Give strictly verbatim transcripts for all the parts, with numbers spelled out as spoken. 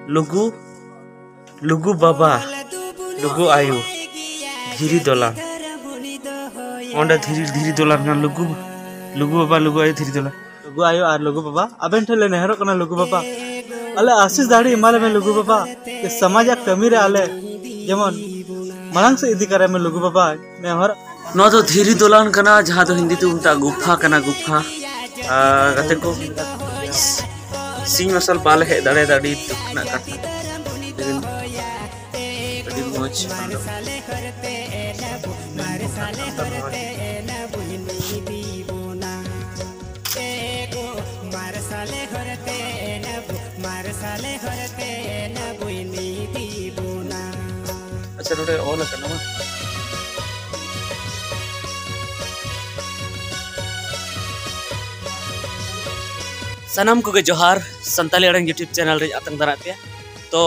ᱞᱩᱜᱩ, ᱞᱩᱜᱩ ᱵᱟᱵᱟ, ᱞᱩᱜᱩ ᱟᱭᱳ, ᱫᱷᱤᱨᱤ ᱫᱚᱞᱟᱱ᱾ ᱚᱸᱰᱮ ᱫᱷᱤᱨᱤ, ᱫᱷᱤᱨᱤ ᱫᱚᱞᱟᱱ ᱠᱟᱱᱟ᱾ ᱞᱩᱜᱩ, ᱞᱩᱜᱩ ᱵᱟᱵᱟ, ᱞᱩᱜᱩ ᱟᱭᱳ, ᱫᱷᱤᱨᱤ ᱫᱚᱞᱟᱱ᱾ ᱞᱩᱜᱩ ᱟᱭᱳ ᱟᱨ ᱞᱩᱜᱩ ᱵᱟᱵᱟ, ᱟᱵᱮᱱ ᱴᱷᱮᱱ ᱞᱮ ᱱᱮᱦᱚᱨᱚᱜ ᱠᱟᱱᱟ ᱞᱩᱜᱩ ᱵᱟᱵᱟ, ᱟᱞᱮ ᱟᱥᱤᱥ ᱫᱟᱲᱮ ᱮᱢᱟ ᱞᱮᱢᱮ ᱞᱩᱜᱩ ᱵᱟᱵᱟ, ᱡᱮ ᱥᱚᱢᱟᱡᱟᱜ ᱠᱟᱹᱢᱤ ᱨᱮ ᱟᱞᱮ ᱡᱮᱢᱚᱱ ᱢᱟᱲᱟᱝ ᱥᱮᱫ ᱤᱫᱤ ᱠᱟᱨᱮ ᱢᱮ ᱞᱩᱜᱩ ᱵᱟᱵᱟ, ᱱᱮᱦᱚᱨ᱾ ᱱᱚᱣᱟ ᱫᱚ ᱫᱷᱤᱨᱤ ᱫᱚᱞᱟᱱ ᱠᱟᱱᱟ, ᱡᱟᱦᱟᱸ ᱫᱚ ᱦᱤᱱᱫᱤ ᱛᱮ ᱢᱮᱛᱟᱜᱼᱟ ᱜᱩᱯᱷᱟ ᱠᱟᱱᱟ, ᱜᱩᱯᱷᱟ᱾ ᱟᱨ ᱜᱟᱛᱮ ᱠᱚ, ᱥᱤᱧ ᱢᱟᱨᱥᱟᱞ ᱵᱟᱞᱮ ᱦᱮᱡ ᱫᱟᱲᱮᱭᱟᱫᱟ, ᱟᱹᱰᱤ ᱫᱩᱠ ᱨᱮᱱᱟᱜ ᱠᱟᱛᱷᱟ᱾ ᱟᱹᱰᱤ ᱢᱚᱡᱽ᱾ ᱟᱪᱪᱷᱟ, ᱱᱚᱰᱮ ᱚᱞ ᱟᱠᱟᱱᱟ ᱵᱟᱝ? ᱥᱟᱱᱟᱢ ᱠᱚᱜᱮ ᱡᱚᱦᱟᱨ, ᱥᱟᱱᱛᱟᱞᱤ ᱟᱲᱟᱝ YouTube ᱪᱮᱱᱮᱞ ᱨᱮ ᱟᱛᱟᱝ ᱫᱟᱨᱟᱢ ᱯᱮᱭᱟ᱾ ᱛᱚ,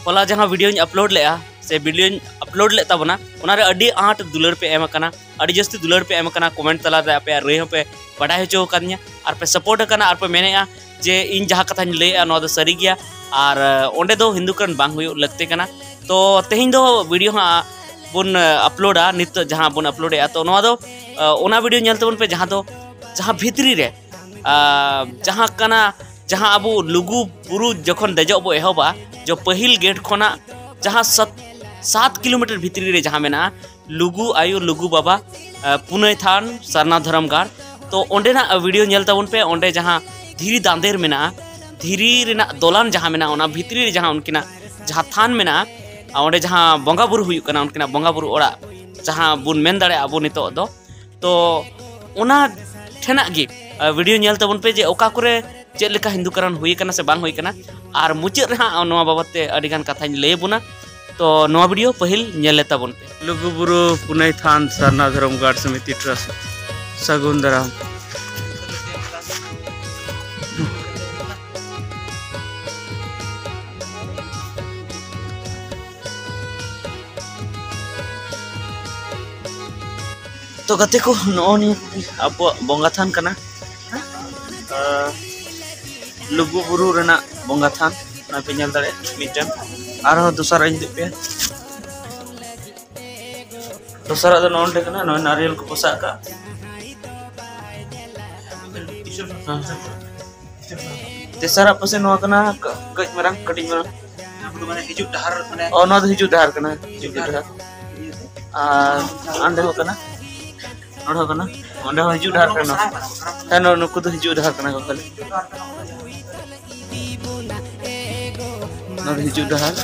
ᱦᱚᱞᱟ ᱡᱟᱦᱟᱸ ᱵᱷᱤᱰᱤᱭᱳᱧ ᱟᱯᱞᱳᱰ ᱞᱮᱫᱼᱟ, ᱥᱮ ᱵᱷᱤᱰᱤᱭᱳᱧ ᱟᱯᱞᱳᱰ ᱞᱮᱫ ᱛᱟᱵᱚᱱᱟ, ᱚᱱᱟᱨᱮ ᱟᱹᱰᱤ ᱟᱸᱴ ᱫᱩᱞᱟᱹᱲ ᱯᱮ ᱮᱢ ᱟᱠᱟᱱᱟ, ᱟᱹᱰᱤ ᱡᱟᱹᱥᱛᱤ ᱫᱩᱞᱟᱹᱲ ᱯᱮ ᱮᱢ ᱟᱠᱟᱱᱟ᱾ ᱠᱚᱢᱮᱱᱴ ᱛᱟᱞᱟᱛᱮ ᱟᱯᱮᱭᱟᱜ ᱨᱟᱹᱭ ᱦᱚᱸᱯᱮ ᱵᱟᱰᱟᱭ ᱦᱚᱪᱚ ᱟᱠᱟᱫᱤᱧᱟ, ᱟᱨ ᱯᱮ ᱥᱟᱯᱳᱨᱴ ᱟᱠᱟᱱᱟ, ᱟᱨ ᱯᱮ ᱢᱮᱱᱮᱫᱼᱟ ᱡᱮ ᱤᱧ ᱡᱟᱦᱟᱸ ᱠᱟᱛᱷᱟᱧ ᱞᱟᱹᱭᱮᱫᱼᱟ ᱱᱚᱣᱟ ᱫᱚ ᱥᱟᱹᱨᱤ ᱜᱮᱭᱟ, ᱟᱨ ᱚᱸᱰᱮ ᱫᱚ ᱦᱤᱱᱫᱩ ᱠᱟᱨᱚᱱ ᱵᱟᱝ ᱦᱩᱭᱩᱜ ᱞᱟᱹᱠᱛᱤ ᱠᱟᱱᱟ᱾ ᱛᱚ, ᱛᱮᱦᱮᱧ ᱫᱚ ᱵᱷᱤᱰᱤᱭᱳ ᱦᱟᱸᱜ ᱵᱚᱱ ᱟᱯᱞᱳᱰᱟ, ᱱᱤᱛᱚᱜ ᱡᱟᱦᱟᱸ ᱵᱚᱱ ᱟᱯᱞᱳᱰᱮᱜᱼᱟ, ᱛᱚ ᱱᱚᱣᱟ ᱫᱚ ᱚᱱᱟ ᱵᱷᱤᱰᱤᱭᱳ ᱧᱮᱞ ᱛᱟᱵᱚᱱ ᱯᱮ ᱡᱟᱦᱟᱸ ᱫᱚ, ᱡᱟᱦᱟᱸ ᱵᱷᱤᱛᱨᱤ ᱨᱮ ᱟᱨ ᱡᱟᱦᱟᱸ ᱠᱟᱱᱟ, ᱡᱟᱦᱟᱸ ᱟᱵᱚ ᱞᱩᱜᱩ ᱵᱩᱨᱩ ᱡᱚᱠᱷᱚᱱ ᱫᱮᱡᱚᱜ ᱵᱚ ᱮᱦᱚᱵᱟ, ᱡᱚ ᱯᱟᱹᱦᱤᱞ ᱜᱮᱴ ᱠᱷᱚᱱᱟᱜ ᱡᱟᱦᱟᱸ ᱥᱟᱛ, ᱥᱟᱛ ᱠᱤᱞᱳᱢᱤᱴᱟᱨ ᱵᱷᱤᱛᱨᱤ ᱨᱮ ᱡᱟᱦᱟᱸ ᱢᱮᱱᱟᱜᱼᱟ, ᱞᱩᱜᱩ ᱟᱭᱳ, ᱞᱩᱜᱩ ᱵᱟᱵᱟ, ᱟᱨ ᱯᱩᱱᱟᱹᱭ ᱛᱷᱟᱱ, ᱥᱟᱨᱱᱟ ᱫᱷᱚᱨᱚᱢ ᱜᱟᱲ᱾ ᱛᱚ, ᱚᱸᱰᱮᱱᱟᱜ ᱵᱷᱤᱰᱤᱭᱳ ᱧᱮᱞ ᱛᱟᱵᱚᱱ ᱯᱮ᱾ ᱚᱸᱰᱮ ᱡᱟᱦᱟᱸ ᱫᱷᱤᱨᱤ ᱫᱟᱸᱫᱮᱨ ᱢᱮᱱᱟᱜᱼᱟ, ᱫᱷᱤᱨᱤ ᱨᱮᱱᱟᱜ ᱫᱚᱞᱟᱱ ᱡᱟᱦᱟᱸ ᱢᱮᱱᱟᱜᱼᱟ, ᱚᱱᱟ ᱵᱷᱤᱛᱨᱤ ᱨᱮ ᱡᱟᱦᱟᱸ ᱩᱱᱠᱤᱱᱟᱜ ᱡᱟᱦᱟᱸ ᱛᱷᱟᱱ ᱢᱮᱱᱟᱜᱼᱟ, ᱟᱨ ᱚᱸᱰᱮ ᱡᱟᱦᱟᱸ ᱵᱚᱸᱜᱟ ᱵᱩᱨᱩ ᱦᱩᱭᱩᱜ ᱠᱟᱱᱟ, ᱩᱱᱠᱤᱱᱟᱜ ᱵᱚᱸᱜᱟ ᱵᱩᱨᱩ ᱚᱲᱟᱜ ᱡᱟᱦᱟᱸ ᱵᱚᱱ ᱢᱮᱱ ᱫᱟᱲᱮᱭᱟᱜᱼᱟ ᱟᱵᱚ ᱱᱤᱛᱚᱜ ᱫᱚ, ᱛᱚ, ᱚᱱᱟ ᱴᱷᱮᱱᱟᱜ ᱜᱮ, ᱟ, ᱵᱷᱤᱰᱤᱭᱳ ᱧᱮᱞ ᱛᱟᱵᱚᱱ ᱯᱮ ᱡᱮ ᱚᱠᱟ ᱠᱚᱨᱮ ᱪᱮᱫ ᱞᱮᱠᱟ ᱦᱤᱱᱫᱩ ᱠᱟᱨᱟᱱ ᱦᱩᱭ ᱟᱠᱟᱱᱟ ᱥᱮ ᱵᱟᱝ ᱦᱩᱭ ᱟᱠᱟᱱᱟ᱾ ᱟᱨ ᱢᱩᱪᱟᱹᱫ ᱨᱮ ᱦᱟᱸᱜ ᱱᱚᱣᱟ ᱵᱟᱵᱚᱫ ᱛᱮ ᱟᱹᱰᱤ ᱜᱟᱱ ᱠᱟᱛᱷᱟᱧ ᱞᱟᱹᱭ ᱟᱵᱚᱱᱟ᱾ ᱛᱚ, ᱱᱚᱣᱟ ᱵᱷᱤᱰᱤᱭᱳ ᱯᱟᱹᱦᱤᱞ ᱧᱮᱞ ᱞᱮ ᱛᱟᱵᱚᱱ ᱯᱮ᱾ ᱞᱩᱜᱩᱵᱩᱨᱩ ᱯᱩᱱᱟᱹᱭ ᱛᱷᱟᱱ ᱥᱟᱨᱱᱟ ᱫᱷᱚᱨᱚᱢ ᱜᱟᱲ ᱥᱚᱢᱤᱛᱤ ᱴᱨᱟᱥᱴ, ᱥᱟᱹᱜᱩᱱ ᱫᱟᱨᱟᱢ᱾ ᱛᱚ ᱜᱟᱛᱮ ᱠᱚ, ᱱᱚᱜᱼᱚ ᱱᱤᱭᱟᱹ ᱠᱚᱜᱮ ᱟᱵᱚᱣᱟᱜ ᱵᱚᱸᱜᱟ ᱛᱷᱟᱱ ᱠᱟᱱᱟ᱾ ᱟᱨ ᱞᱩᱜᱩ ᱵᱩᱨᱩ ᱨᱮᱱᱟᱜ ᱵᱚᱸᱜᱟ ᱛᱷᱟᱱ᱾ ᱱᱚᱜᱼᱚᱭ ᱯᱮ ᱧᱮᱞ ᱫᱟᱲᱮᱭᱟᱜᱼᱟ ᱢᱤᱫᱴᱮᱱ᱾ ᱟᱨᱦᱚᱸ ᱫᱚᱥᱟᱨᱟᱜ ᱤᱧ ᱩᱫᱩᱜ ᱯᱮᱭᱟ᱾ ᱫᱚᱥᱟᱨᱟᱜ ᱫᱚ ᱱᱚᱜᱼᱚ ᱱᱚᱰᱮ ᱠᱟᱱᱟ, ᱱᱚᱜᱼᱚᱭ ᱱᱟᱨᱤᱭᱮᱞ ᱠᱚ ᱯᱚᱥᱟᱜ ᱠᱟᱜᱼᱟ᱾ ᱦᱮᱸ᱾ ᱛᱮᱥᱟᱨᱟᱜ ᱯᱟᱥᱮ ᱱᱚᱣᱟ ᱠᱟᱱᱟ, ᱠᱟᱹᱡ ᱢᱟᱨᱟᱝ, ᱠᱟᱹᱴᱤᱡ ᱢᱟᱨᱟᱝ᱾ ᱚᱱᱟ ᱠᱚᱫᱚ ᱢᱟᱱᱮ ᱦᱤᱡᱩᱜ ᱰᱟᱦᱟᱨ, ᱢᱟᱱᱮ ᱚ, ᱱᱚᱣᱟ ᱫᱚ ᱦᱤᱡᱩᱜ ᱰᱟᱦᱟᱨ ᱠᱟᱱᱟ, ᱦᱤᱡᱩᱜ ᱰᱟᱦᱟᱨ᱾ ᱟᱨ ᱚᱸᱰᱮ ᱦᱚᱸ ᱠᱟᱱᱟ, ᱱᱚᱰᱮ ᱦᱚᱸ ᱠᱟᱱᱟ, ᱚᱸᱰᱮ ᱦᱚᱸ ᱦᱤᱡᱩᱜ ᱰᱟᱦᱟᱨ ᱠᱟᱱᱟ᱾ ᱦᱮᱸ, ᱱᱚ-, ᱱᱩᱠᱩ ᱫᱚ ᱦᱤᱡᱩᱜ ᱰᱟᱦᱟᱨ ᱠᱟᱱᱟ ᱠᱚ ᱠᱷᱟᱹᱞᱤ᱾ ᱱᱚᱣᱟ ᱫᱚ ᱦᱤᱡᱩᱜ ᱰᱟᱦᱟᱨ᱾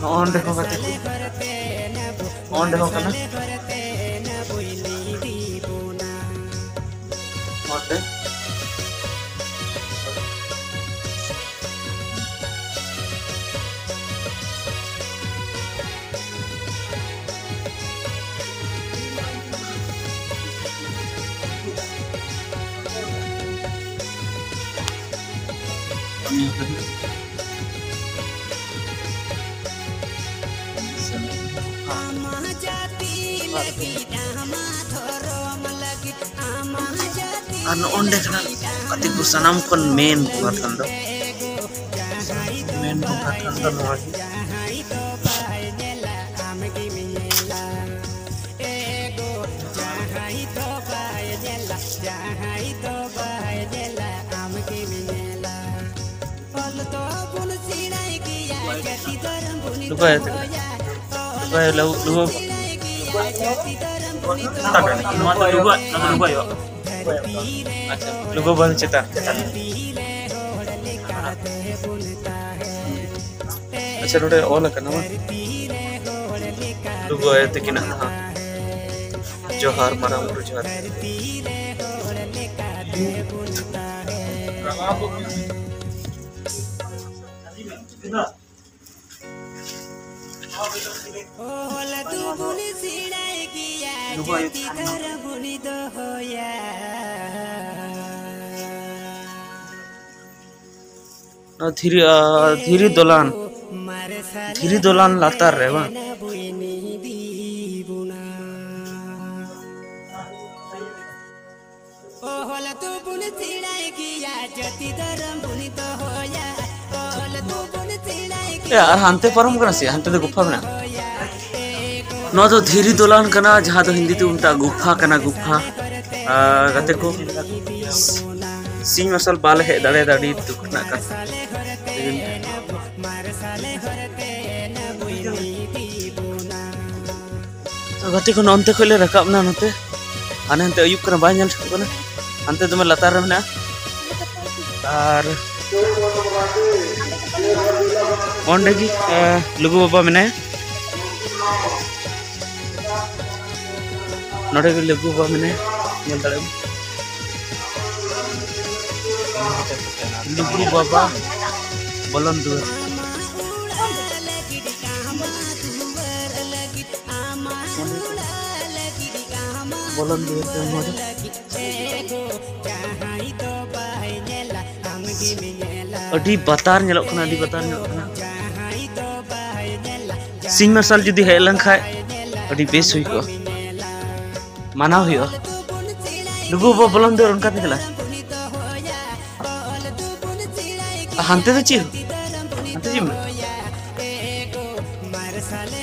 ᱱᱚᱜᱼᱚ ᱱᱚᱰᱮ ᱦᱚᱸ ᱜᱟᱛᱮ ᱠᱚ, ᱚᱸᱰᱮ ᱦᱚᱸ ᱠᱟᱱᱟ᱾ ᱚᱸᱰᱮ᱾ ᱟᱨ ᱱᱚᱜᱼᱚ ᱱᱚᱰᱮ ᱠᱟᱱᱟ ᱜᱟᱛᱮ ᱠᱚ ᱥᱟᱱᱟᱢ ᱠᱷᱚᱱ ᱢᱮᱱ ᱵᱚᱸᱜᱟ ᱛᱷᱟᱱ ᱫᱚ᱾ ᱢᱮᱱ ᱵᱚᱸᱜᱟ ᱛᱷᱟᱱ ᱫᱚ ᱱᱚᱣᱟ ᱜᱮ᱾ ᱱᱚᱝᱠᱟ ᱜᱮ᱾ ᱱᱚᱣᱟ ᱫᱚ ᱞᱩᱜᱩ, ᱱᱚᱣᱟ ᱫᱚ ᱞᱩᱜᱩ ᱟᱭᱳ᱾ ᱟᱪᱪᱷᱟ, ᱞᱩᱜᱩ ᱵᱟᱵᱟ ᱪᱮᱛᱟᱱ᱾ ᱟᱪᱪᱷᱟ, ᱱᱚᱰᱮ ᱚᱞ ᱟᱠᱟᱱᱟ ᱵᱟᱝ? ᱞᱩᱜᱩ ᱟᱭᱳ ᱛᱟᱹᱠᱤᱱᱟᱜ ᱦᱟᱸᱜ᱾ ᱡᱚᱦᱟᱨ, ᱢᱟᱨᱟᱝ ᱵᱩᱨᱩ ᱡᱚᱦᱟᱨ᱾ ᱱᱚᱣᱟ ᱫᱷᱤᱨᱤ, ᱟ, ᱫᱷᱤᱨᱤ ᱫᱚᱞᱟᱱ, ᱫᱷᱤᱨᱤ ᱫᱚᱞᱟᱱ ᱞᱟᱛᱟᱨ ᱨᱮ ᱵᱟᱝ? ᱚᱞ ᱫᱚᱵᱚᱱ ᱥᱮᱬᱟᱭ ᱜᱮᱭᱟ, ᱡᱟᱹᱛᱤ ᱫᱷᱚᱨᱚᱢ ᱵᱚᱱ ᱫᱚᱦᱚᱭᱟ᱾ ᱚᱞ ᱫᱚᱵᱚᱱ ᱥᱮᱬᱟᱭ ᱮ, ᱟᱨ ᱦᱟᱱᱛᱮ ᱯᱟᱨᱚᱢ ᱠᱟᱱᱟ ᱥᱮ? ᱦᱟᱱᱛᱮ ᱫᱚ ᱜᱩᱯᱷᱟ ᱢᱮᱱᱟᱜᱼᱟ᱾ ᱱᱚᱣᱟ ᱫᱚ ᱫᱷᱤᱨᱤ ᱫᱚᱞᱟᱱ ᱠᱟᱱᱟ, ᱡᱟᱦᱟᱸ ᱫᱚ ᱦᱤᱱᱫᱤ ᱛᱮ ᱢᱮᱛᱟᱜᱼᱟ ᱜᱩᱯᱷᱟ ᱠᱟᱱᱟ, ᱜᱩᱯᱷᱟ᱾ ᱟᱨ ᱜᱟᱛᱮ ᱠᱚ, ᱥᱤᱧ ᱢᱟᱨᱥᱟᱞ ᱵᱟᱞᱮ ᱦᱮᱡ ᱫᱟᱲᱮᱭᱟᱫᱟ, ᱟᱹᱰᱤ ᱫᱩᱠ ᱨᱮᱱᱟᱜ ᱠᱟᱛᱷᱟ᱾ ᱛᱚ ᱜᱟᱛᱮ ᱠᱚ, ᱱᱚᱱᱛᱮ ᱠᱷᱚᱡ ᱞᱮ ᱨᱟᱠᱟᱵ ᱮᱱᱟ ᱱᱚᱛᱮ᱾ ᱦᱟᱱᱮ ᱦᱟᱱᱛᱮ ᱟᱹᱭᱩᱵ ᱠᱟᱱᱟ, ᱵᱟᱭ ᱧᱮᱞ ᱴᱷᱤᱠᱚᱜ ᱠᱟᱱᱟ᱾ ᱦᱟᱱᱛᱮ ᱫᱚᱢᱮ ᱞᱟᱛᱟᱨ ᱨᱮ ᱢᱮᱱᱟᱜᱼᱟ᱾ ᱟᱨ ᱚᱸᱰᱮ ᱜᱮ, ᱮ, ᱞᱩᱜᱩ ᱵᱟᱵᱟ ᱢᱮᱱᱟᱭᱟ᱾ ᱱᱚᱰᱮ ᱜᱮ ᱞᱩᱜᱩ ᱵᱟᱵᱟ ᱢᱮᱱᱟᱭᱟ, ᱧᱮᱞ ᱫᱟᱲᱮᱭᱟᱜ ᱞᱩᱜᱩ ᱵᱟᱵᱟ ᱵᱚᱞᱚᱱ ᱫᱩᱣᱟᱹᱨ᱾ ᱵᱚᱞᱚᱱ ᱫᱩᱣᱟᱹᱨ ᱛᱮ ᱢᱚᱡᱽ᱾ ᱟᱹᱰᱤ ᱵᱟᱛᱟᱨ ᱧᱮᱞᱚᱜ ᱠᱟᱱᱟ, ᱟᱹᱰᱤ ᱵᱟᱛᱟᱨ ᱧᱮᱞᱚᱜ ᱠᱟᱱᱟ᱾ ᱥᱤᱧ ᱢᱟᱨᱥᱟᱞ ᱡᱩᱫᱤ ᱦᱮᱡ ᱞᱮᱱᱠᱷᱟᱡ ᱟᱹᱰᱤ ᱵᱮᱥ ᱦᱩᱭ ᱠᱚᱜᱼᱟ᱾ ᱢᱟᱱᱟᱣ ᱦᱩᱭᱩᱜᱼᱟ᱾ ᱞᱩᱜᱩ ᱵᱟᱵᱟ ᱵᱚᱞᱚᱱ ᱫᱩᱣᱟᱹᱨ ᱚᱱᱠᱟ ᱛᱮ ᱪᱟᱞᱟᱜᱼᱟ᱾ ᱦᱟᱱᱛᱮ ᱫᱚ ᱪᱮᱫ? ᱦᱟᱱᱛᱮ ᱪᱮᱫ ᱢᱮᱱᱟᱜᱼᱟ?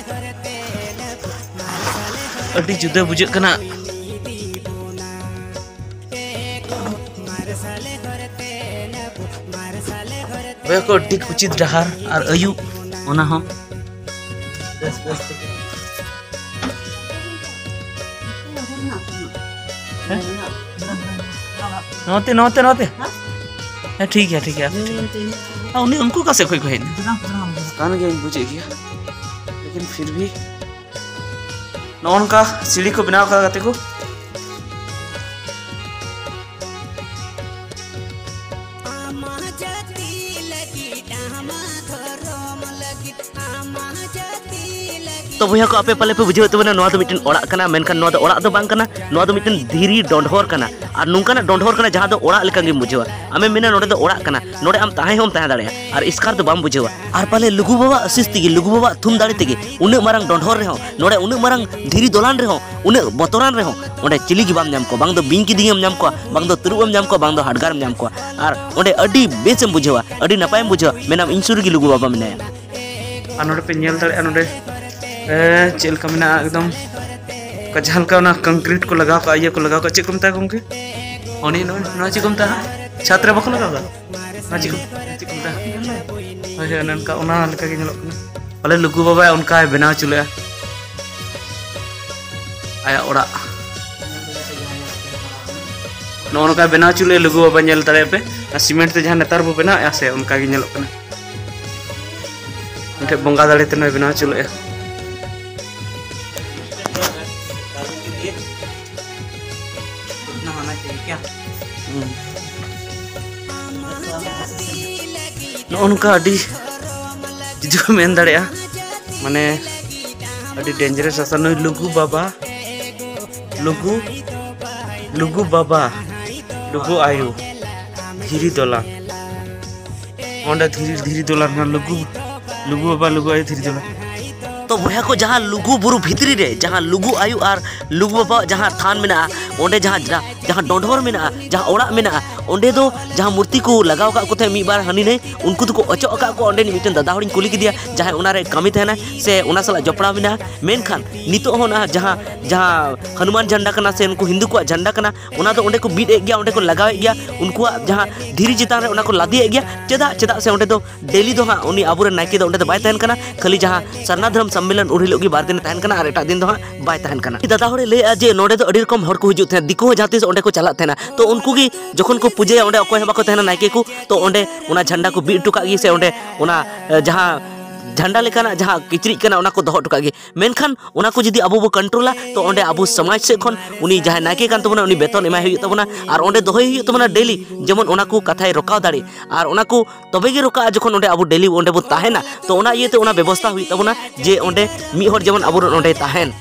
ᱟᱹᱰᱤ ᱡᱩᱫᱟᱹ ᱵᱩᱡᱷᱟᱹᱜ ᱠᱟᱱᱟ᱾ ᱵᱚᱭᱦᱟ ᱠᱚ, ᱟᱹᱰᱤ ᱠᱩᱪᱤᱛ ᱰᱟᱦᱟᱨ ᱟᱨ ᱟᱹᱭᱩᱵ, ᱚᱱᱟ ᱦᱚᱸ᱾ ᱵᱮᱥ, ᱵᱮᱥ ᱛᱮᱜᱮ᱾ ᱦᱮᱸ? ᱱᱚᱛᱮ, ᱱᱚᱛᱮ, ᱱᱚᱛᱮ᱾ ᱦᱮᱸ, ᱴᱷᱤᱠ ᱜᱮᱭᱟ, ᱴᱷᱤᱠ ᱜᱮᱭᱟ᱾ ᱟᱨ ᱩᱱᱤ, ᱩᱱᱠᱩ ᱚᱠᱟ ᱥᱮᱫ ᱠᱷᱚᱡ ᱠᱚ ᱦᱮᱡ ᱮᱱᱟ? ᱠᱟᱱ ᱜᱤᱭᱟᱹᱧ, ᱵᱩᱡᱮᱫ ᱜᱮᱭᱟ, ᱞᱮᱠᱤᱱ ᱯᱷᱤᱨ ᱵᱷᱤ ᱱᱚᱜᱼᱚ ᱱᱚᱝᱠᱟ ᱥᱤᱲᱤ ᱠᱚ ᱵᱮᱱᱟᱣ ᱠᱟᱫᱟ, ᱜᱟᱛᱮ ᱠᱚ᱾ ᱛᱚ ᱵᱚᱭᱦᱟ ᱠᱚ, ᱟᱯᱮ ᱯᱟᱞᱮ ᱯᱮ ᱵᱩᱡᱷᱟᱹᱣᱮᱫ ᱛᱟᱵᱚᱱᱟ, ᱱᱚᱣᱟ ᱫᱚ ᱢᱤᱫᱴᱮᱱ ᱚᱲᱟᱜ ᱠᱟᱱᱟ, ᱢᱮᱱᱠᱷᱟᱱ ᱱᱚᱣᱟ ᱫᱚ ᱚᱲᱟᱜ ᱫᱚ ᱵᱟᱝ ᱠᱟᱱᱟ, ᱱᱚᱣᱟ ᱫᱚ ᱢᱤᱫᱴᱮᱱ ᱫᱷᱤᱨᱤ ᱰᱚᱸᱰᱷᱚᱨ ᱠᱟᱱᱟ᱾ ᱟᱨ ᱱᱚᱝᱠᱟᱱᱟᱜ ᱰᱚᱸᱰᱷᱚᱨ ᱠᱟᱱᱟ ᱡᱟᱦᱟᱸ ᱫᱚ ᱚᱲᱟᱜ ᱞᱮᱠᱟ ᱜᱮᱢ ᱵᱩᱡᱷᱟᱹᱣᱟ᱾ ᱟᱢᱮᱢ ᱢᱮᱱᱟ ᱱᱚᱰᱮ ᱫᱚ ᱚᱲᱟᱜ ᱠᱟᱱᱟ, ᱱᱚᱰᱮ ᱟᱢ ᱛᱟᱦᱮᱸ ᱦᱚᱸᱢ ᱛᱟᱦᱮᱸ ᱫᱟᱲᱮᱭᱟᱜᱼᱟ ᱟᱨ ᱮᱥᱠᱟᱨ ᱫᱚ ᱵᱟᱢ ᱵᱩᱡᱷᱟᱹᱣᱟ᱾ ᱟᱨ ᱯᱟᱞᱮ ᱞᱩᱜᱩ ᱵᱟᱵᱟᱣᱟᱜ ᱟᱥᱤᱥ ᱛᱮᱜᱮ, ᱞᱩᱜᱩ ᱵᱟᱵᱟᱣᱟᱜ ᱛᱷᱩᱢ ᱫᱟᱲᱮ ᱛᱮᱜᱮ ᱩᱱᱟᱹᱜ ᱢᱟᱨᱟᱝ ᱰᱚᱸᱰᱷᱚᱨ ᱨᱮᱦᱚᱸ, ᱱᱚᱰᱮ ᱩᱱᱟᱹᱜ ᱢᱟᱨᱟᱝ ᱫᱷᱤᱨᱤ ᱫᱚᱞᱟᱱ ᱨᱮᱦᱚᱸ, ᱩᱱᱟᱹᱜ ᱵᱚᱛᱚᱨᱟᱱ ᱨᱮᱦᱚᱸ ᱚᱸᱰᱮ ᱪᱤᱞᱤ ᱜᱮ ᱵᱟᱢ ᱧᱟᱢ ᱠᱚᱣᱟ᱾ ᱵᱟᱝ ᱫᱚ ᱵᱤᱧ ᱠᱤᱫᱤᱧᱮᱢ ᱧᱟᱢ ᱠᱚᱣᱟ, ᱵᱟᱝ ᱫᱚ ᱛᱟᱹᱨᱩᱵ ᱮᱢ ᱧᱟᱢ ᱠᱚᱣᱟ, ᱵᱟᱝ ᱫᱚ ᱦᱟᱰᱜᱟᱨᱮᱢ ᱧᱟᱢ ᱠᱚᱣᱟ᱾ ᱟᱨ ᱚᱸᱰᱮ ᱟᱹᱰᱤ ᱵᱮᱥᱮᱢ ᱵᱩᱡᱷᱟᱹᱣᱟ, ᱟᱹᱰᱤ ᱱᱟᱯᱟᱭᱮᱢ ᱵᱩᱡᱷᱟᱹᱣᱟ, ᱢᱮᱱᱟᱢ ᱤᱧ ᱥᱩᱨ ᱨᱮᱜᱮ ᱞᱩᱜᱩ ᱵᱟᱵᱟ ᱢᱮᱱᱟᱭᱟ᱾ ᱟᱨ ᱱᱚᱰᱮ ᱯᱮ ᱧᱮᱞ ᱫᱟᱲᱮᱭᱟᱜᱼᱟ, ᱱᱚᱰᱮ ᱮ, ᱪᱮᱫ ᱞᱮᱠᱟ ᱢᱮᱱᱟᱜᱼᱟ, ᱮᱠᱫᱚᱢ ᱚᱱᱠᱟ ᱡᱟᱦᱟᱸ ᱞᱮᱠᱟ ᱚᱱᱟ ᱠᱚᱝᱠᱨᱤᱴ ᱠᱚ ᱞᱟᱜᱟᱣ ᱠᱟᱜᱼᱟ, ᱤᱭᱟᱹ ᱠᱚ ᱞᱟᱜᱟᱣ ᱠᱟᱜᱼᱟ, ᱪᱮᱫ ᱠᱚ ᱢᱮᱛᱟᱜᱼᱟ ᱜᱚᱢᱠᱮ? ᱚᱱᱮ ᱱᱚᱣᱟ, ᱱᱚᱣᱟ ᱪᱮᱫ ᱠᱚ ᱢᱮᱛᱟᱜᱼᱟ? ᱪᱷᱟᱛ ᱨᱮ ᱵᱟᱠᱚ ᱞᱟᱜᱟᱣ ᱠᱟᱜᱼᱟ? ᱱᱚᱣᱟ ᱪᱮᱫ ᱠᱚ, ᱪᱮᱫ ᱠᱚ ᱢᱮᱛᱟᱜᱼᱟ? ᱦᱳᱭ, ᱦᱳᱭ, ᱚᱱᱮ ᱚᱱᱠᱟ, ᱚᱱᱟ ᱞᱮᱠᱟ ᱜᱮ ᱧᱮᱞᱚᱜ ᱠᱟᱱᱟ᱾ ᱵᱚᱞᱮ ᱞᱩᱜᱩ ᱵᱟᱵᱟᱭ ᱚᱱᱠᱟᱭ ᱵᱮᱱᱟᱣ ᱦᱚᱪᱚ ᱞᱮᱫᱼᱟ ᱟᱭᱟᱜ ᱚᱲᱟᱜ᱾ ᱱᱚᱜᱼᱚ ᱱᱚᱝᱠᱟᱭ ᱵᱮᱱᱟᱣ ᱦᱚᱪᱚ ᱞᱮᱫᱼᱟ ᱞᱩᱜᱩ ᱵᱟᱵᱟ, ᱧᱮᱞ ᱫᱟᱲᱮᱭᱟᱜ ᱯᱮ᱾ ᱟᱨ ᱥᱤᱢᱮᱱᱴ ᱛᱮ ᱡᱟᱦᱟᱸ ᱱᱮᱛᱟᱨ ᱵᱚ ᱵᱮᱱᱟᱣᱮᱫᱼᱟ ᱥᱮ, ᱚᱱᱠᱟ ᱜᱮ ᱧᱮᱞᱚᱜ ᱠᱟᱱᱟ᱾ ᱢᱤᱫᱴᱮᱡ ᱵᱚᱸᱜᱟ ᱫᱟᱲᱮ ᱛᱮ ᱱᱚᱜᱼᱚᱭ ᱵᱮᱱᱟᱣ ᱦᱚᱪᱚ ᱞᱮᱫᱼᱟ᱾ ᱦᱩᱸ᱾ ᱱᱚᱜᱼᱚ ᱱᱚᱝᱠᱟ ᱟᱹᱰᱤ, ᱡᱩᱫᱤ ᱠᱚ ᱢᱮᱱ ᱫᱟᱲᱮᱭᱟᱜᱼᱟ, ᱢᱟᱱᱮ ᱟᱹᱰᱤ dangerous ᱨᱟᱥᱛᱟ᱾ ᱱᱩᱭ ᱞᱩᱜᱩ ᱵᱟᱵᱟ, ᱞᱩᱜᱩ, ᱞᱩᱜᱩ ᱵᱟᱵᱟ, ᱞᱩᱜᱩ ᱟᱭᱳ, ᱫᱷᱤᱨᱤ ᱫᱚᱞᱟᱱ᱾ ᱚᱸᱰᱮ ᱫᱷᱤᱨᱤ, ᱫᱷᱤᱨᱤ ᱫᱚᱞᱟᱱ ᱠᱟᱱᱟ, ᱞᱩᱜᱩ, ᱞᱩᱜᱩ ᱵᱟᱵᱟ, ᱞᱩᱜᱩ ᱟᱭᱳ, ᱫᱷᱤᱨᱤ ᱫᱚᱞᱟᱱ᱾ ᱛᱚ ᱵᱚᱭᱦᱟ ᱠᱚ, ᱡᱟᱦᱟᱸ ᱞᱩᱜᱩ ᱵᱩᱨᱩ ᱵᱷᱤᱛᱨᱤ ᱨᱮ ᱡᱟᱦᱟᱸ ᱞᱩᱜᱩ ᱟᱭᱳ ᱟᱨ ᱞᱩᱜᱩ ᱵᱟᱵᱟᱣᱟᱜ ᱡᱟᱦᱟᱸ ᱛᱷᱟᱱ ᱢᱮᱱᱟᱜᱼᱟ, ᱚᱸᱰᱮ ᱡᱟᱦᱟᱸ, ᱡᱟᱦᱟᱸ, ᱡᱟᱦᱟᱸ ᱰᱚᱸᱰᱷᱚᱨ ᱢᱮᱱᱟᱜᱼᱟ, ᱡᱟᱦᱟᱸ ᱚᱲᱟᱜ ᱢᱮᱱᱟᱜᱼᱟ, ᱚᱸᱰᱮ ᱫᱚ ᱡᱟᱦᱟᱸ ᱢᱩᱨᱛᱤ ᱠᱚ ᱞᱟᱜᱟᱣ ᱟᱠᱟᱫ ᱠᱚ ᱛᱟᱦᱮᱸᱫ ᱢᱤᱫ ᱵᱟᱨ ᱦᱟᱹᱱᱤ ᱱᱟᱹᱭ, ᱩᱱᱠᱩ ᱫᱚᱠᱚ ᱚᱪᱚᱜ ᱟᱠᱟᱫ ᱠᱚᱣᱟ᱾ ᱚᱸᱰᱮ ᱢᱤᱫᱴᱮᱱ ᱫᱟᱫᱟ ᱦᱚᱲᱤᱧ ᱠᱩᱞᱤ ᱠᱮᱫᱮᱭᱟ, ᱡᱟᱦᱟᱸᱭ ᱚᱱᱟ ᱨᱮ ᱠᱟᱹᱢᱤ ᱛᱟᱦᱮᱱᱟ ᱥᱮ ᱚᱱᱟ ᱥᱟᱞᱟᱜ ᱡᱚᱯᱲᱟᱣ ᱢᱮᱱᱟᱜᱼᱟ, ᱢᱮᱱᱠᱷᱟᱱ ᱱᱤᱛᱚᱜ ᱦᱚᱸ ᱚᱱᱟ ᱡᱟᱦᱟᱸ, ᱡᱟᱦᱟᱸ ᱦᱚᱱᱩᱢᱟᱱ ᱡᱷᱟᱱᱰᱟ ᱠᱟᱱᱟ ᱥᱮ ᱱᱩᱠᱩ ᱦᱤᱱᱫᱩ ᱠᱚᱣᱟᱜ ᱡᱷᱟᱱᱰᱟ ᱠᱟᱱᱟ, ᱚᱱᱟ ᱫᱚ ᱚᱸᱰᱮ ᱠᱚ ᱵᱤᱫ ᱮᱫ ᱜᱮᱭᱟ, ᱚᱸᱰᱮ ᱠᱚ ᱞᱟᱜᱟᱣᱮᱫ ᱜᱮᱭᱟ, ᱩᱱᱠᱩᱣᱟᱜ ᱡᱟᱦᱟᱸ ᱫᱷᱤᱨᱤ ᱪᱮᱛᱟᱱ ᱨᱮ ᱚᱱᱟ ᱠᱚ ᱞᱟᱫᱮᱭᱮᱫ ᱜᱮᱭᱟ᱾ ᱪᱮᱫᱟᱜ? ᱪᱮᱫᱟᱜ ᱥᱮ ᱚᱸᱰᱮ ᱫᱚ daily ᱫᱚ ᱦᱟᱸᱜ ᱩᱱᱤ ᱟᱵᱚᱨᱮᱱ ᱱᱟᱭᱠᱮ ᱫᱚ ᱚᱸᱰᱮ ᱫᱚ ᱵᱟᱭ ᱛᱟᱦᱮᱱ ᱠᱟᱱᱟ, ᱠᱷᱟᱹᱞᱤ ᱡᱟᱦᱟᱸ ᱥᱟᱨᱱᱟ ᱫᱷᱚᱨᱚᱢ ᱥᱚᱢᱢᱮᱞᱚᱱ ᱩᱱ ᱦᱤᱞᱳᱜ ᱜᱮ ᱵᱟᱨ ᱫᱤᱱᱮ ᱛᱟᱦᱮᱱ ᱠᱟᱱᱟ ᱟᱨ ᱮᱴᱟᱜ ᱫᱤᱱ ᱫᱚ ᱦᱟᱸᱜ ᱵᱟᱭ ᱛᱟᱦᱮᱱ ᱠᱟᱱᱟ᱾ ᱫᱟᱫᱟ ᱦᱚᱲᱮ ᱞᱟᱹᱭᱮᱫᱼᱟ ᱡᱮ ᱱᱚᱸᱰᱮ ᱫᱚ ᱟᱹᱰᱤ ᱨᱚᱠᱚᱢ ᱦᱚᱲ ᱠᱚ ᱦᱤᱡᱩᱜ ᱛᱟᱦᱮᱸᱫ, ᱫᱤᱠᱩ ᱦᱚᱸ ᱡᱟᱦᱟᱸ ᱛᱤᱥ ᱚᱸᱰᱮ ᱠᱚ ᱪᱟᱞᱟᱜ ᱛᱟᱦᱮᱱᱟ, ᱛᱚ ᱩᱱᱠᱩ ᱜᱮ ᱡᱚᱠᱷᱚᱱ ᱠᱚ ᱯᱩᱡᱟᱹᱭᱟ ᱚᱸᱰᱮ ᱚᱠᱚᱭ ᱦᱚᱸ ᱵᱟᱠᱚ ᱛᱟᱦᱮᱱᱟ ᱱᱟᱭᱠᱮ ᱠᱚ, ᱛᱚ ᱚᱸᱰᱮ ᱚᱱᱟ ᱡᱷᱟᱱᱰᱟ ᱠᱚ ᱵᱤᱫ ᱦᱚᱴᱚ ᱠᱟᱜ ᱜᱮ ᱥᱮ ᱚᱸᱰᱮ ᱚᱱᱟ, ᱮ, ᱡᱟᱦᱟᱸ ᱡᱷᱟᱱᱰᱟ ᱞᱮᱠᱟᱱᱟᱜ ᱡᱟᱦᱟᱸ ᱠᱤᱪᱨᱤᱡ ᱠᱟᱱᱟ, ᱚᱱᱟ ᱠᱚ ᱫᱚᱦᱚ ᱦᱚᱴᱚ ᱠᱟᱜ ᱜᱮ᱾ ᱢᱮᱱᱠᱷᱟᱱ ᱚᱱᱟ ᱠᱚ ᱡᱩᱫᱤ ᱟᱵᱚ ᱵᱚ ᱠᱚᱱᱴᱨᱳᱞᱟ, ᱛᱚ ᱚᱸᱰᱮ ᱟᱵᱚ ᱥᱚᱢᱟᱡᱽ ᱥᱮᱫ ᱠᱷᱚᱱ ᱩᱱᱤ ᱡᱟᱦᱟᱸᱭ ᱱᱟᱭᱠᱮ ᱠᱟᱱ ᱛᱟᱵᱚᱱᱟ, ᱩᱱᱤ ᱵᱮᱛᱚᱱ ᱮᱢᱟᱭ ᱦᱩᱭᱩᱜ ᱛᱟᱵᱚᱱᱟ ᱟᱨ ᱚᱸᱰᱮ ᱫᱚᱦᱚᱭ ᱦᱩᱭᱩᱜ ᱛᱟᱵᱚᱱᱟ ᱰᱮᱞᱤ, ᱡᱮᱢᱚᱱ ᱚᱱᱟ ᱠᱚ ᱠᱟᱛᱷᱟᱭ ᱨᱚᱠᱟᱣ ᱫᱟᱲᱮ᱾ ᱟᱨ ᱚᱱᱟ ᱠᱚ ᱛᱚᱵᱮ ᱜᱮ ᱨᱚᱠᱟᱜᱼᱟ ᱡᱚᱠᱷᱚᱱ ᱚᱸᱰᱮ ᱟᱵᱚ ᱰᱮᱞᱤ ᱚᱸᱰᱮ ᱵᱚᱱ ᱛᱟᱦᱮᱱᱟ᱾ ᱛᱚ ᱚᱱᱟ ᱤᱭᱟᱹᱛᱮ ᱚᱱᱟ ᱵᱮᱵᱚᱥᱛᱷᱟ ᱦᱩᱭᱩᱜ ᱛᱟᱵᱚᱱᱟ ᱡᱮ ᱚᱸᱰᱮ ᱢᱤᱫ ᱦᱚᱲ ᱡᱮᱢᱚᱱ ᱟᱵᱚᱨᱮᱱ ᱚᱸᱰᱮᱭ ᱛᱟᱦᱮᱱ᱾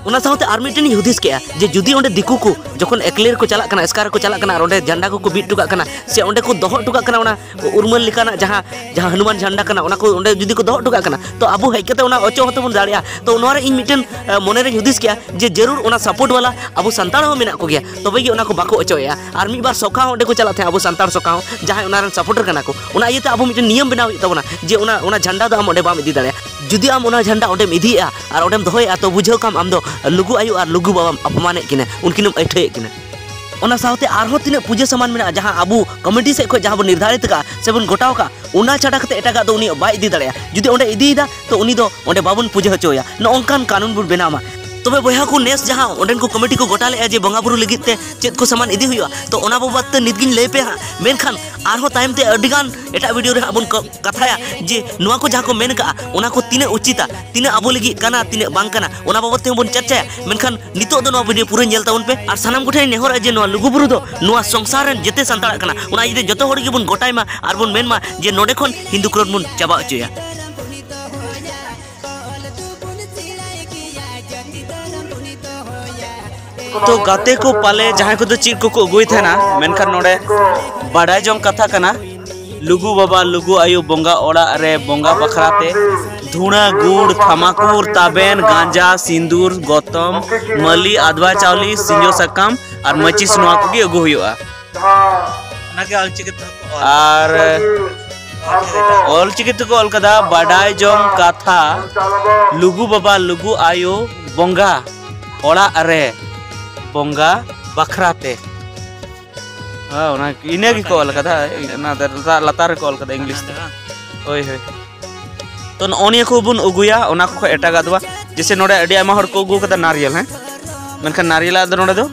ᱚᱱᱟ ᱥᱟᱶᱛᱮ ᱟᱨ ᱢᱤᱫᱴᱮᱱ ᱤᱧ ᱦᱩᱫᱤᱥ ᱠᱮᱜᱼᱟ ᱡᱮ ᱡᱩᱫᱤ ᱚᱸᱰᱮ ᱫᱤᱠᱩ ᱠᱚ ᱡᱚᱠᱷᱚᱱ ᱮᱠᱞᱮ ᱨᱮᱠᱚ ᱪᱟᱞᱟᱜ ᱠᱟᱱᱟ, ᱮᱥᱠᱟᱨ ᱨᱮᱠᱚ ᱪᱟᱞᱟᱜ ᱠᱟᱱᱟ ᱟᱨ ᱚᱸᱰᱮ ᱡᱷᱟᱱᱰᱟ ᱠᱚᱠᱚ ᱵᱤᱫ ᱦᱚᱴᱚ ᱠᱟᱜ ᱠᱟᱱᱟ ᱥᱮ ᱚᱸᱰᱮ ᱠᱚ ᱫᱚᱦᱚ ᱦᱚᱴᱚ ᱠᱟᱜ ᱠᱟᱱᱟ ᱚᱱᱟ ᱩᱨᱢᱟᱹᱞ ᱞᱮᱠᱟᱱᱟᱜ ᱡᱟᱦᱟᱸ, ᱡᱟᱦᱟᱸ ᱦᱚᱱᱩᱢᱟᱱ ᱡᱷᱟᱱᱰᱟ ᱠᱟᱱᱟ, ᱚᱱᱟ ᱠᱚ ᱚᱸᱰᱮ ᱡᱩᱫᱤ ᱠᱚ ᱫᱚᱦᱚ ᱦᱚᱴᱚ ᱠᱟᱜ ᱠᱟᱱᱟ, ᱛᱚ ᱟᱵᱚ ᱦᱮᱡ ᱠᱟᱛᱮ ᱚᱱᱟ ᱚᱪᱚᱜ ᱦᱚᱸᱛᱚ ᱵᱚᱱ ᱫᱟᱲᱮᱭᱟᱜᱼᱟ᱾ ᱛᱚ ᱱᱚᱣᱟ ᱨᱮ ᱤᱧ ᱢᱤᱫᱴᱮᱱ, ᱮ, ᱢᱚᱱᱮ ᱨᱮᱧ ᱦᱩᱫᱤᱥ ᱠᱮᱜᱼᱟ ᱡᱮ ᱡᱟᱹᱨᱩᱲ ᱚᱱᱟ ᱥᱟᱯᱳᱨᱴ ᱵᱟᱞᱟ ᱟᱵᱚ ᱥᱟᱱᱛᱟᱲ ᱦᱚᱸ ᱢᱮᱱᱟᱜ ᱠᱚᱜᱮᱭᱟ, ᱛᱚᱵᱮ ᱜᱮ ᱚᱱᱟ ᱠᱚ ᱵᱟᱠᱚ ᱚᱪᱚᱜᱮᱜᱼᱟ᱾ ᱟᱨ ᱢᱤᱫ ᱵᱟᱨ ᱥᱚᱠᱷᱟ ᱦᱚᱸ ᱚᱸᱰᱮ ᱠᱚ ᱪᱟᱞᱟᱜ ᱛᱟᱦᱮᱸᱫ, ᱟᱵᱚ ᱥᱟᱱᱛᱟᱲ ᱥᱚᱠᱷᱟ ᱦᱚᱸ, ᱡᱟᱦᱟᱸᱭ ᱚᱱᱟ ᱨᱮᱱ ᱥᱟᱯᱳᱨᱴᱟᱨ ᱠᱟᱱᱟ ᱠᱚ᱾ ᱚᱱᱟ ᱤᱭᱟᱹᱛᱮ ᱟᱵᱚ ᱢᱤᱫᱴᱮᱱ ᱱᱤᱭᱚᱢ ᱵᱮᱱᱟᱣ ᱦᱩᱭᱩᱜ ᱛᱟᱵᱚᱱᱟ ᱡᱮ ᱚᱱᱟ, ᱚᱱᱟ ᱡᱷᱟᱱᱰᱟ ᱫᱚ ᱟᱢ ᱚᱸᱰᱮ ᱵᱟᱢ ᱤᱫᱤ ᱫᱟᱲᱮᱭᱟᱜᱼᱟ᱾ ᱡᱩᱫᱤ ᱟᱢ ᱚᱱᱟ ᱡᱷᱟᱱᱰᱟ ᱚᱸᱰᱮᱢ ᱤᱫᱤᱭᱮᱜᱼᱟ ᱟᱨ ᱚᱸᱰᱮᱢ ᱫᱚᱦᱚᱭᱮᱜᱼᱟ, ᱛᱚ ᱵᱩᱡᱷᱟᱹᱣ ᱠᱟᱢ ᱟᱢ ᱫᱚ ᱞᱩᱜᱩ ᱟᱭᱳ ᱟᱨ ᱞᱩᱜᱩ ᱵᱟᱵᱟᱢ ᱟᱯᱚᱢᱟᱱᱮᱫ ᱠᱤᱱᱟ, ᱩᱱᱠᱤᱱᱮᱢ ᱟᱹᱭᱴᱷᱟᱹᱭᱮᱫ ᱠᱤᱱᱟ᱾ ᱚᱱᱟ ᱥᱟᱶᱛᱮ ᱟᱨᱦᱚᱸ ᱛᱤᱱᱟᱹᱜ ᱯᱩᱡᱟᱹ ᱥᱟᱢᱟᱱ ᱢᱮᱱᱟᱜᱼᱟ, ᱡᱟᱦᱟᱸ ᱟᱵᱚ ᱠᱚᱢᱤᱴᱤ ᱥᱮᱫ ᱠᱷᱚᱱ ᱡᱟᱦᱟᱸ ᱵᱚᱱ ᱱᱤᱨᱫᱷᱟᱨᱤᱛ ᱠᱟᱜᱼᱟ ᱥᱮ ᱵᱚᱱ ᱜᱚᱴᱟᱣ ᱠᱟᱜᱼᱟ, ᱚᱱᱟ ᱪᱷᱟᱰᱟ ᱠᱟᱛᱮ ᱮᱴᱟᱜᱟᱜ ᱫᱚ ᱩᱱᱤ ᱵᱟᱭ ᱤᱫᱤ ᱫᱟᱲᱮᱭᱟᱜᱼᱟ᱾ ᱡᱩᱫᱤ ᱚᱸᱰᱮ ᱤᱫᱤᱭᱮᱫᱟ, ᱛᱚ ᱩᱱᱤ ᱫᱚ ᱚᱸᱰᱮ ᱵᱟᱵᱚᱱ ᱯᱩᱡᱟᱹ ᱦᱚᱪᱚᱣᱟᱭᱟ᱾ ᱱᱚᱜᱼᱚ ᱱᱚᱝᱠᱟᱱ ᱠᱟᱹᱱᱩᱱ ᱵᱚᱱ ᱵᱮᱱᱟᱣ ᱢᱟ᱾ ᱛᱚᱵᱮ ᱵᱚᱭᱦᱟ ᱠᱚ, ᱱᱮᱥ ᱡᱟᱦᱟᱸ ᱚᱸᱰᱮᱱ ᱠᱚ ᱠᱚᱢᱤᱴᱤ ᱠᱚ ᱜᱚᱴᱟ ᱞᱮᱫᱼᱟ ᱡᱮ ᱵᱚᱸᱜᱟ ᱵᱩᱨᱩ ᱞᱟᱹᱜᱤᱫ ᱛᱮ ᱪᱮᱫ ᱠᱚ ᱥᱟᱢᱟᱱ ᱤᱫᱤ ᱦᱩᱭᱩᱜᱼᱟ, ᱛᱚ ᱚᱱᱟ ᱵᱟᱵᱚᱫ ᱛᱮ ᱱᱤᱛ ᱜᱤᱧ ᱞᱟᱹᱭ ᱯᱮᱭᱟ ᱦᱟᱸᱜ᱾ ᱢᱮᱱᱠᱷᱟᱱ ᱟᱨᱦᱚᱸ ᱛᱟᱭᱚᱢ ᱛᱮ ᱟᱹᱰᱤ ᱜᱟᱱ ᱮᱴᱟᱜ ᱵᱷᱤᱰᱤᱭᱳ ᱨᱮ ᱦᱟᱸᱜ ᱵᱚᱱ ᱠᱚ-, ᱠᱟᱛᱷᱟᱭᱟ ᱡᱮ ᱱᱚᱣᱟ ᱠᱚ ᱡᱟᱦᱟᱸ ᱠᱚ ᱢᱮᱱ ᱠᱟᱜᱼᱟ, ᱚᱱᱟ ᱠᱚ ᱛᱤᱱᱟᱹᱜ ᱩᱪᱤᱛᱟ, ᱛᱤᱱᱟᱹᱜ ᱟᱵᱚ ᱞᱟᱹᱜᱤᱫ ᱠᱟᱱᱟ, ᱛᱤᱱᱟᱹᱜ ᱵᱟᱝ ᱠᱟᱱᱟ, ᱚᱱᱟ ᱵᱟᱵᱚᱫ ᱛᱮᱦᱚᱸ ᱵᱚᱱ ᱪᱟᱨᱪᱟᱭᱟ᱾ ᱢᱮᱱᱠᱷᱟᱱ ᱱᱤᱛᱚᱜ ᱫᱚ ᱱᱚᱣᱟ ᱵᱷᱤᱰᱤᱭᱳ ᱯᱩᱨᱟᱹ ᱧᱮᱞ ᱛᱟᱵᱚᱱ ᱯᱮ᱾ ᱟᱨ ᱥᱟᱱᱟᱢ ᱠᱚᱴᱷᱮᱱ ᱱᱮᱦᱚᱨᱟ ᱡᱮ ᱱᱚᱣᱟ ᱞᱩᱜᱩᱵᱩᱨᱩ ᱫᱚ ᱱᱚᱣᱟ ᱥᱚᱝᱥᱟᱨ ᱨᱮᱱ ᱡᱮᱛᱮ ᱥᱟᱱᱛᱟᱲᱟᱜ ᱠᱟᱱᱟ, ᱚᱱᱟ ᱤᱫᱤ ᱛᱮ ᱡᱚᱛᱚ ᱦᱚᱲ ᱜᱮᱵᱚᱱ ᱜᱚᱴᱟᱭ ᱢᱟ ᱟᱨ ᱵᱚᱱ ᱢᱮᱱ ᱢᱟ ᱡᱮ ᱱᱚᱰᱮ ᱠᱷᱚᱱ ᱦᱤᱱᱫᱩ ᱠᱨᱳᱰ ᱵᱚᱱ ᱪᱟᱵᱟ ᱦᱚᱪᱚᱭᱟ᱾ ᱛᱚ ᱜᱟᱛᱮ ᱠᱚ ᱯᱟᱞᱮ ᱡᱟᱦᱟᱸᱭ ᱠᱚᱫᱚ ᱪᱮᱫ ᱠᱚᱠᱚ ᱟᱹᱜᱩᱭ ᱛᱟᱦᱮᱱᱟ, ᱢᱮᱱᱠᱷᱟᱱ ᱱᱚᱰᱮ ᱵᱟᱰᱟᱭ ᱡᱚᱝ ᱠᱟᱛᱷᱟ ᱠᱟᱱᱟ, ᱞᱩᱜᱩ ᱵᱟᱵᱟ, ᱞᱩᱜᱩ ᱟᱭᱳ ᱵᱚᱸᱜᱟ ᱚᱲᱟᱜ ᱨᱮ ᱵᱚᱸᱜᱟ ᱵᱟᱠᱷᱨᱟ ᱛᱮ ᱫᱷᱩᱬᱟᱹ, ᱜᱩᱲ, ᱛᱷᱟᱢᱟᱠᱩᱨ, ᱛᱟᱵᱮᱱ, ᱜᱟᱸᱡᱟ, ᱥᱤᱸᱫᱩᱨ, ᱜᱚᱛᱚᱢ, ᱢᱟᱹᱞᱤ, ᱟᱫᱽᱣᱟ ᱪᱟᱣᱞᱮ, ᱥᱤᱧᱡᱚ ᱥᱟᱠᱟᱢ ᱟᱨ ᱢᱟᱹᱪᱤᱥ, ᱱᱚᱣᱟ ᱠᱚᱜᱮ ᱟᱹᱜᱩ ᱦᱩᱭᱩᱜᱼᱟ᱾ ᱚᱱᱟᱜᱮ ᱚᱞᱪᱤᱠᱤ ᱛᱮᱦᱚᱸ ᱠᱚ ᱚᱞ ᱟᱨ ᱚᱞᱪᱤᱠᱤ ᱛᱮᱠᱚ ᱚᱞ ᱠᱟᱫᱟ, ᱵᱟᱰᱟᱭ ᱡᱚᱝ ᱠᱟᱛᱷᱟ, ᱞᱩᱜᱩ ᱵᱟᱵᱟ, ᱞᱩᱜᱩ ᱟᱭᱳ ᱵᱚᱸᱜᱟ ᱚᱲᱟᱜ ᱨᱮ ᱵᱚᱸᱜᱟ ᱵᱟᱠᱷᱨᱟ ᱛᱮ᱾ ᱦᱮᱸ, ᱚᱱᱟ, ᱤᱱᱟᱹ ᱜᱮᱠᱚ ᱚᱞ ᱠᱟᱫᱟ, ᱚᱱᱟ ᱫᱚ ᱞᱟᱛᱟᱨ, ᱞᱟᱛᱟᱨ ᱨᱮᱠᱚ ᱚᱞ ᱠᱟᱫᱟ ᱤᱝᱞᱤᱥ ᱛᱮ᱾ ᱦᱳᱭ, ᱦᱳᱭ᱾ ᱛᱚ ᱱᱚᱜᱼᱚ ᱱᱤᱭᱟᱹ ᱠᱚᱵᱚᱱ ᱟᱹᱜᱩᱭᱟ, ᱚᱱᱟ ᱠᱚ ᱠᱷᱚᱱ ᱮᱴᱟᱜᱟᱜ ᱫᱚ ᱵᱟᱝ᱾ ᱡᱮᱭᱥᱮ ᱱᱚᱰᱮ ᱟᱹᱰᱤ ᱟᱭᱢᱟ ᱦᱚᱲ ᱠᱚ ᱟᱹᱜᱩ ᱠᱟᱫᱟ ᱱᱟᱨᱤᱭᱮᱞ, ᱦᱮᱸ, ᱢᱮᱱᱠᱷᱟᱱ ᱱᱟᱨᱤᱭᱮᱞᱟᱜ ᱫᱚ ᱱᱚᱰᱮ ᱫᱚ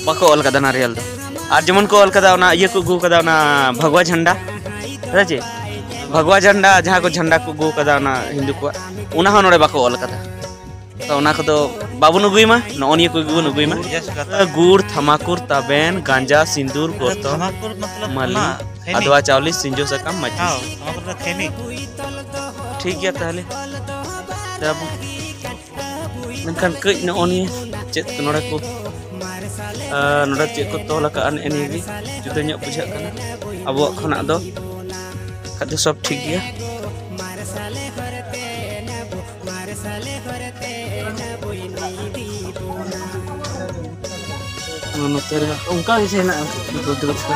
ᱵᱟᱠᱚ ᱚᱞ ᱠᱟᱫᱟ ᱱᱟᱨᱤᱭᱮᱞ ᱫᱚ᱾ ᱟᱨ ᱡᱮᱢᱚᱱ ᱠᱚ ᱚᱞ ᱠᱟᱫᱟ ᱚᱱᱟ ᱤᱭᱟᱹ ᱠᱚ ᱟᱹᱜᱩ ᱠᱟᱫᱟ, ᱚᱱᱟ ᱵᱷᱟᱜᱽᱣᱟ ᱡᱷᱟᱱᱰᱟ, ᱦᱮᱸ ᱪᱮ? ᱵᱷᱟᱜᱽᱣᱟ ᱡᱷᱟᱱᱰᱟ, ᱡᱟᱦᱟᱸ ᱠᱚ ᱡᱷᱟᱱᱰᱟ ᱠᱚ ᱟᱹᱜᱩ ᱟᱠᱟᱫᱟ ᱚᱱᱟ ᱦᱤᱱᱫᱩ ᱠᱚᱣᱟᱜ, ᱚᱱᱟ ᱦᱚᱸ ᱱᱚᱰᱮ ᱵᱟᱠᱚ ᱚᱞ ᱟᱠᱟᱫᱟ᱾ ᱛᱚ ᱚᱱᱟ ᱠᱚᱫᱚ ᱵᱟᱵᱚᱱ ᱟᱹᱜᱩᱭ ᱢᱟ, ᱱᱚᱜᱼᱚ ᱱᱤᱭᱟᱹ ᱠᱚᱜᱮ ᱵᱚᱱ ᱟᱹᱜᱩᱭ ᱢᱟ᱾ ᱜᱩᱲ, ᱛᱷᱟᱢᱟᱠᱩᱨ, ᱛᱟᱵᱮᱱ, ᱜᱟᱸᱡᱟ, ᱥᱤᱸᱫᱩᱨ, ᱜᱚᱛᱚ, ᱛᱷᱟᱢᱟᱠᱩᱨ ᱢᱚᱛᱞᱚᱵ ᱢᱟᱹᱞᱤ, ᱚᱱᱟ ᱠᱷᱟᱹᱭᱱᱤ? ᱟᱫᱽᱣᱟ ᱪᱟᱣᱞᱮ, ᱥᱤᱸᱡᱚ ᱥᱟᱠᱟᱢ, ᱢᱟᱹᱪᱤᱥ᱾ ᱦᱮᱸ, ᱛᱷᱟᱢᱟᱠᱩᱨ ᱫᱚ ᱠᱷᱟᱹᱭᱱᱤ᱾ ᱴᱷᱤᱠ ᱜᱮᱭᱟ ᱛᱟᱦᱚᱞᱮ᱾ ᱛᱚ ᱟᱵᱚ ᱢᱮᱱᱠᱷᱟᱱ ᱠᱟᱹᱡ ᱱᱚᱜᱼᱚ ᱱᱤᱭᱟᱹ ᱪᱮᱫ ᱠᱚ ᱱᱚᱰᱮ ᱠᱚ, ᱟᱨ ᱱᱚᱰᱮ ᱪᱮᱫ ᱠᱚ ᱛᱚᱞ ᱟᱠᱟᱫᱼᱟ, ᱱᱮᱜᱼᱮ ᱱᱤᱭᱟᱹ ᱜᱮ ᱡᱩᱫᱟᱹ ᱧᱚᱜ ᱵᱩᱡᱷᱟᱹᱜ ᱠᱟᱱᱟ ᱟᱵᱚᱣᱟᱜ ᱠᱷᱚᱱᱟᱜ ᱫᱚ᱾ ᱠᱷᱟᱡ ᱫᱚ ᱥᱚᱵ ᱴᱷᱤᱠ ᱜᱮᱭᱟ᱾ ᱱᱚᱛᱮ ᱨᱮ ᱚᱱᱠᱟ ᱜᱮ ᱦᱮᱱᱟᱜᱼᱟ, ᱨᱩᱫᱨᱚ ᱠᱚ᱾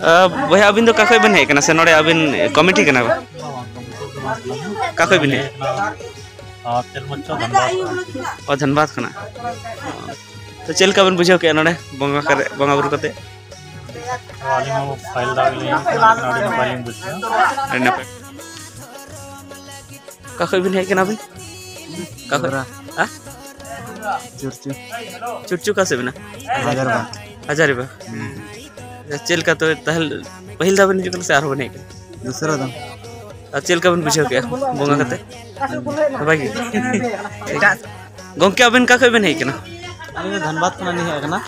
ᱟᱹ, ᱵᱚᱭᱦᱟ, ᱟᱹᱵᱤᱱ ᱫᱚ ᱚᱠᱟ ᱠᱷᱚᱡ ᱵᱤᱱ ᱦᱮᱡ ᱠᱟᱱᱟ, ᱥᱮ ᱱᱚᱰᱮ ᱟᱹᱵᱤᱱ ᱠᱚᱢᱤᱴᱤ ᱠᱟᱱᱟ ᱵᱤᱱ? ᱚᱠᱟ ᱠᱷᱚᱡ ᱵᱤᱱ ᱦᱮᱡ? ᱟᱨ ᱛᱮᱞᱢᱚᱪᱪᱚ ᱫᱷᱟᱱᱵᱟᱫᱽ ᱠᱷᱚᱱ᱾ ᱚ, ᱫᱷᱟᱱᱵᱟᱫᱽ ᱠᱷᱚᱱᱟᱜ᱾ ᱛᱚ ᱪᱮᱫ ᱞᱮᱠᱟ ᱵᱤᱱ ᱵᱩᱡᱷᱟᱹᱣ ᱠᱮᱫᱼᱟ ᱱᱚᱰᱮ ᱵᱚᱸᱜᱟ ᱠᱟᱛᱮ, ᱵᱚᱸᱜᱟ ᱵᱩᱨᱩ ᱠᱟᱛᱮ? ᱛᱚ ᱟᱹᱞᱤᱧ ᱦᱚᱸ ᱯᱟᱹᱦᱤᱞ ᱫᱷᱟᱣ ᱜᱮᱞᱤᱧ ᱦᱮᱡ ᱠᱟᱱᱟ, ᱟᱹᱰᱤ ᱱᱟᱯᱟᱭ ᱞᱤᱧ ᱵᱩᱡᱷᱟᱹᱣᱟ᱾ ᱟᱹᱰᱤ ᱱᱟᱯᱟᱭ᱾ ᱚᱠᱟ ᱠᱷᱚᱡ ᱵᱤᱱ ᱦᱮᱡ ᱠᱟᱱᱟ ᱵᱤᱱ? ᱚᱠᱟ ᱠᱷᱚᱡ? ᱫᱩᱢᱠᱟ᱾ ᱦᱟ? ᱪᱩᱨᱪᱩ᱾ ᱪᱩᱨᱪᱩ ᱚᱠᱟ ᱥᱮᱫ ᱢᱮᱱᱟᱜᱼᱟ? ᱦᱟᱡᱟᱨᱤᱵᱟᱜᱽ᱾ ᱦᱟᱡᱟᱨᱤᱵᱟᱜᱽ᱾ ᱦᱩᱸ᱾ ᱪᱮᱫ ᱞᱮᱠᱟ ᱛᱚᱵᱮ ᱛᱟᱦᱞᱮ ᱯᱟᱹᱦᱤᱞ ᱫᱷᱟᱣ ᱵᱤᱱ ᱦᱤᱡᱩᱜ ᱠᱟᱱᱟ ᱥᱮ ᱟᱨᱦᱚᱸ ᱵᱤᱱ ᱦᱮᱡ ᱠᱟᱱᱟ? ᱫᱩᱥᱨᱟ ᱫᱷᱟᱣ᱾ ᱟᱨ ᱪᱮᱫ ᱞᱮᱠᱟ ᱵᱤᱱ ᱵᱩᱡᱷᱟᱹᱣ ᱠᱮᱜᱼᱟ ᱵᱚᱸᱜᱟ ᱠᱟᱛᱮ? ᱦᱩᱸ᱾ ᱱᱟᱯᱟᱭ ᱜᱮ? ᱜᱚᱝᱠᱮ, ᱟᱹᱵᱤᱱ ᱚᱠᱟ ᱠᱷᱚᱡ ᱵᱤᱱ ᱦᱮᱡ ᱠᱟᱱᱟ? ᱟᱹᱞᱤᱧ ᱫᱚ ᱫᱷᱟᱱᱵᱟᱫᱽ ᱠᱷᱚᱱᱟᱜ ᱞᱤᱧ ᱦᱮᱡ ᱟᱠᱟᱱᱟ᱾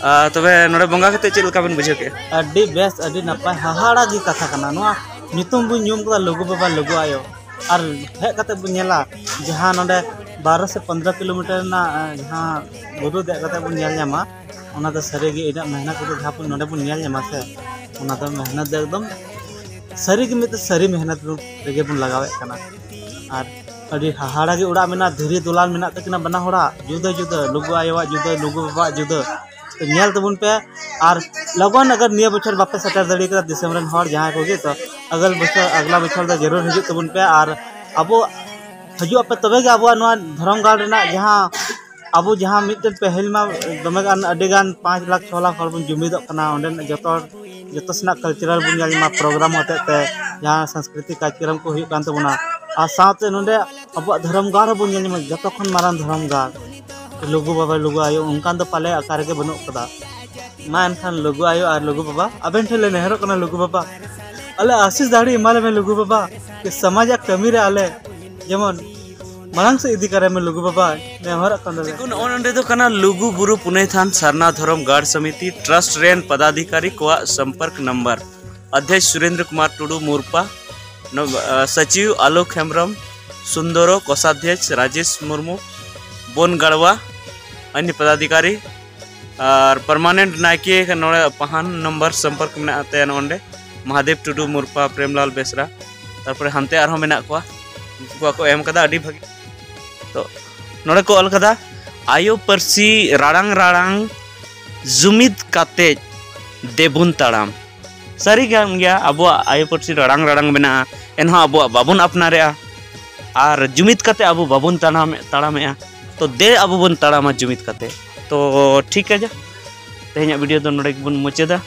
ᱟᱨ ᱛᱚᱵᱮ ᱱᱚᱰᱮ ᱵᱚᱸᱜᱟ ᱠᱟᱛᱮ ᱪᱮᱫ ᱞᱮᱠᱟ ᱵᱤᱱ ᱵᱩᱡᱷᱟᱹᱣ ᱠᱮᱜᱼᱟ? ᱟᱹᱰᱤ ᱵᱮᱥ, ᱟᱹᱰᱤ ᱱᱟᱯᱟᱭ, ᱦᱟᱦᱟᱲᱟ ᱜᱮ ᱠᱟᱛᱷᱟ ᱠᱟᱱᱟ᱾ ᱱᱚᱣᱟ ᱧᱩᱛᱩᱢ ᱵᱚᱱ ᱧᱩᱢ ᱠᱟᱫᱟ ᱞᱩᱜᱩ ᱵᱟᱵᱟ, ᱞᱩᱜᱩ ᱟᱭᱳ, ᱟᱨ ᱦᱮᱡ ᱠᱟᱛᱮ ᱵᱚᱱ ᱧᱮᱞᱟ ᱡᱟᱦᱟᱸ ᱱᱚᱰᱮ ᱵᱟᱨᱚ ᱥᱮ ᱯᱚᱱᱫᱽᱨᱚ ᱠᱤᱞᱳᱢᱤᱴᱟᱨ ᱨᱮᱱᱟᱜ, ᱟᱸ, ᱡᱟᱦᱟᱸ ᱵᱩᱨᱩ ᱫᱮᱡ ᱠᱟᱛᱮ ᱵᱚᱱ ᱧᱮᱞ ᱧᱟᱢᱟ, ᱚᱱᱟ ᱫᱚ ᱥᱟᱹᱨᱤ ᱜᱮ ᱤᱱᱟᱹᱜ ᱢᱮᱦᱱᱚᱛ ᱠᱟᱛᱮ ᱡᱟᱦᱟᱸ ᱵᱚᱱ ᱱᱚᱰᱮ ᱵᱚᱱ ᱧᱮᱞ ᱧᱟᱢᱟ ᱥᱮ, ᱚᱱᱟ ᱫᱚ ᱢᱮᱦᱱᱚᱛ ᱫᱚ ᱮᱠᱫᱚᱢ ᱥᱟᱹᱨᱤ ᱜᱮ ᱢᱤᱫᱴᱮᱱ ᱥᱟᱹᱨᱤ ᱢᱮᱦᱱᱚᱛ ᱨᱮᱜᱮ ᱵᱚᱱ ᱞᱟᱜᱟᱣᱮᱫ ᱠᱟᱱᱟ᱾ ᱟᱨ ᱟᱹᱰᱤ ᱦᱟᱦᱟᱲᱟ ᱜᱮ ᱚᱲᱟᱜ ᱢᱮᱱᱟᱜᱼᱟ, ᱫᱷᱤᱨᱤ ᱫᱚᱞᱟᱱ ᱢᱮᱱᱟᱜ ᱛᱟᱹᱠᱤᱱᱟ ᱵᱟᱱᱟ ᱦᱚᱲᱟᱜ, ᱡᱩᱫᱟᱹ ᱡᱩᱫᱟᱹ, ᱞᱩᱜᱩ ᱟᱭᱳᱣᱟᱜ ᱡᱩᱫᱟᱹ, ᱞᱩᱜᱩ ᱵᱟᱵᱟᱣᱟᱜ ᱡᱩᱫᱟᱹ᱾ ᱛᱚ ᱧᱮᱞ ᱛᱟᱵᱚᱱ ᱯᱮ᱾ ᱟᱨ ᱞᱚᱜᱚᱱ ᱟᱜᱟᱨ ᱱᱤᱭᱟᱹ ᱵᱚᱪᱷᱚᱨ ᱵᱟᱯᱮ ᱥᱮᱴᱮᱨ ᱫᱟᱲᱮ ᱠᱟᱫᱟ ᱫᱤᱥᱚᱢ ᱨᱮᱱ ᱦᱚᱲ ᱡᱟᱦᱟᱸᱭ ᱠᱚᱜᱮ, ᱛᱚ ᱟᱜᱟᱞ ᱵᱚᱪᱷᱚᱨ, ᱟᱜᱞᱟ ᱵᱚᱪᱷᱚᱨ ᱫᱚ ᱡᱟᱹᱨᱩᱲ ᱦᱤᱡᱩᱜ ᱛᱟᱵᱚᱱ ᱯᱮ᱾ ᱟᱨ ᱟᱵᱚ ᱦᱤᱡᱩᱜ ᱟᱯᱮ, ᱛᱚᱵᱮ ᱜᱮ ᱟᱵᱚᱣᱟᱜ ᱱᱚᱣᱟ ᱫᱷᱚᱨᱚᱢ ᱜᱟᱲ ᱨᱮᱱᱟᱜ ᱡᱟᱦᱟᱸ ᱟᱵᱚ ᱡᱟᱦᱟᱸ ᱢᱤᱫᱴᱮᱱ ᱯᱟᱹᱦᱤᱞ ᱢᱟ ᱫᱚᱢᱮ ᱜᱟᱱ, ᱟᱹᱰᱤ ᱜᱟᱱ ᱯᱟᱸᱪ ᱞᱟᱠᱷ, ᱪᱷᱚ ᱞᱟᱠᱷ ᱦᱚᱲ ᱵᱚᱱ ᱡᱩᱢᱤᱫᱚᱜ ᱠᱟᱱᱟ, ᱚᱸᱰᱮᱱᱟᱜ ᱡᱚᱛᱚ ᱦᱚᱲ, ᱡᱚᱛᱚ ᱥᱮᱱᱟᱜ ᱠᱟᱞᱪᱟᱨᱟᱞ ᱵᱚᱱ ᱧᱮᱞ ᱧᱟᱢᱟ, ᱯᱨᱳᱜᱨᱟᱢ ᱦᱚᱛᱮᱡ ᱛᱮ ᱡᱟᱦᱟᱸ ᱥᱟᱝᱥᱠᱨᱤᱛᱤᱠ ᱠᱟᱨᱡᱚᱠᱨᱚᱢ ᱠᱚ ᱦᱩᱭᱩᱜ ᱠᱟᱱ ᱛᱟᱵᱚᱱᱟ, ᱟᱨ ᱥᱟᱶᱛᱮ ᱱᱚᱰᱮ ᱟᱵᱚᱣᱟᱜ ᱫᱷᱚᱨᱚᱢ ᱜᱟᱲ ᱦᱚᱸᱵᱚᱱ ᱧᱮᱞ ᱧᱟᱢᱟ, ᱡᱚᱛᱚ ᱠᱷᱚᱱ ᱢᱟᱨᱟᱝ ᱫᱷᱚᱨᱚᱢ ᱜᱟᱲ ᱞᱩᱜᱩ ᱵᱟᱵᱟ, ᱞᱩᱜᱩ ᱟᱭᱳ, ᱚᱱᱠᱟᱱ ᱫᱚ ᱯᱟᱞᱮ ᱚᱠᱟ ᱨᱮᱜᱮ ᱵᱟᱹᱱᱩᱜ ᱠᱟᱫᱟ᱾ ᱢᱟ ᱮᱱᱠᱷᱟᱱ ᱞᱩᱜᱩ ᱟᱭᱳ ᱟᱨ ᱞᱩᱜᱩ ᱵᱟᱵᱟ, ᱟᱵᱮᱱ ᱴᱷᱮᱱ ᱞᱮ ᱱᱮᱦᱚᱨᱚᱜ ᱠᱟᱱᱟ ᱞᱩᱜᱩ ᱵᱟᱵᱟ, ᱟᱞᱮ ᱟᱥᱤᱥ ᱫᱟᱲᱮ ᱮᱢᱟ ᱞᱮᱢᱮ ᱞᱩᱜᱩ ᱵᱟᱵᱟ, ᱡᱮ ᱥᱚᱢᱟᱡᱟᱜ ᱠᱟᱹᱢᱤ ᱨᱮ ᱟᱞᱮ ᱡᱮᱢᱚᱱ ᱢᱟᱲᱟᱝ ᱥᱮᱫ ᱤᱫᱤ ᱠᱟᱨᱮ ᱢᱮ ᱞᱩᱜᱩ ᱵᱟᱵᱟ, ᱱᱮᱦᱚᱨᱚᱜ ᱠᱟᱱᱟ ᱞᱮ᱾ ᱱᱚᱜᱼᱚ ᱱᱚᱸᱰᱮ ᱫᱚ ᱠᱟᱱᱟ ᱞᱩᱜᱩ ᱵᱩᱨᱩ ᱯᱩᱱᱟᱹᱭ ᱛᱷᱟᱱ ᱥᱟᱨᱱᱟ ᱫᱷᱚᱨᱚᱢ ᱜᱟᱲ ᱥᱚᱢᱤᱛᱤ ᱴᱨᱟᱥᱴ ᱨᱮᱱ ᱯᱚᱫᱟᱫᱷᱤᱠᱟᱨᱤ ᱠᱚᱣᱟᱜ ᱥᱚᱢᱯᱚᱨᱠ ᱱᱟᱢᱵᱟᱨ᱾ ᱚᱫᱷᱭᱚᱠᱥ ᱥᱩᱨᱮᱱᱫᱨᱚ ᱠᱩᱢᱟᱨ ᱴᱩᱰᱩ ᱢᱩᱨᱯᱟ, ᱱᱚ-, ᱟ, ᱥᱚᱪᱤᱵ ᱟᱞᱳᱠ ᱦᱮᱢᱵᱨᱚᱢ, ᱥᱩᱱᱫᱚᱨᱚ ᱠᱳᱥᱟᱫᱷᱭᱚᱠᱥ ᱨᱟᱡᱮᱥ ᱢᱩᱨᱢᱩ, ᱵᱚᱱ ᱜᱟᱲᱣᱟ, ᱟᱱᱭᱚ ᱯᱚᱫᱟᱫᱷᱤᱠᱟᱨᱤ, ᱟᱨ ᱯᱟᱨᱢᱟᱱᱮᱱᱴ ᱱᱟᱭᱠᱮ ᱱᱚᱰᱮ ᱯᱟᱦᱟᱱ ᱱᱚᱢᱵᱚᱨ ᱥᱚᱢᱯᱚᱨᱠ ᱢᱮᱱᱟᱜ ᱛᱟᱭᱟ ᱱᱚᱰᱮ, ᱢᱚᱦᱟᱫᱮᱵ ᱴᱩᱰᱩ ᱢᱩᱨᱯᱟ, ᱯᱨᱮᱢᱞᱟᱞ ᱵᱮᱥᱨᱟ, ᱛᱟᱨᱯᱚᱨᱮ ᱦᱟᱱᱛᱮ ᱟᱨᱦᱚᱸ ᱢᱮᱱᱟᱜ ᱠᱚᱣᱟ, ᱩᱱᱠᱩ ᱠᱚᱣᱟᱜ ᱠᱚ ᱮᱢ ᱠᱟᱫᱟ, ᱟᱹᱰᱤ ᱵᱷᱟᱹᱜᱤ᱾ ᱛᱚ ᱱᱚᱰᱮ ᱠᱚ ᱚᱞ ᱠᱟᱫᱟ, ᱟᱭᱳ ᱯᱟᱹᱨᱥᱤ ᱨᱟᱲᱟᱝ ᱨᱟᱲᱟᱝ ᱡᱩᱢᱤᱫ ᱠᱟᱛᱮ ᱫᱮᱵᱩᱱ ᱛᱟᱲᱟᱢ᱾ ᱥᱟᱹᱨᱤ ᱠᱟᱱ ᱜᱮᱭᱟ, ᱟᱵᱚᱣᱟᱜ ᱟᱭᱳ ᱯᱟᱹᱨᱥᱤ ᱨᱟᱲᱟᱝ ᱨᱟᱲᱟᱝ ᱢᱮᱱᱟᱜᱼᱟ, ᱮᱱᱦᱚᱸ ᱟᱵᱚᱣᱟᱜ ᱵᱟᱵᱚᱱ ᱟᱯᱱᱟᱨᱮᱜᱼᱟ᱾ ᱟᱨ ᱡᱩᱢᱤᱫ ᱠᱟᱛᱮ ᱟᱵᱚ ᱵᱟᱵᱚᱱ ᱛᱟᱲᱟᱢ, ᱛᱟᱲᱟᱢᱮᱜᱼᱟ᱾ ᱛᱚ ᱫᱮ ᱟᱵᱚ ᱵᱚᱱ ᱛᱟᱲᱟᱢᱟ ᱡᱩᱢᱤᱫ ᱠᱟᱛᱮ᱾ ᱛᱚ ᱴᱷᱤᱠ ᱟᱪᱷᱮ, ᱛᱮᱦᱮᱧᱟᱜ ᱵᱷᱤᱰᱤᱭᱳ ᱫᱚ ᱱᱚᱰᱮ ᱜᱮᱵᱚᱱ ᱢᱩᱪᱟᱹᱫᱟ᱾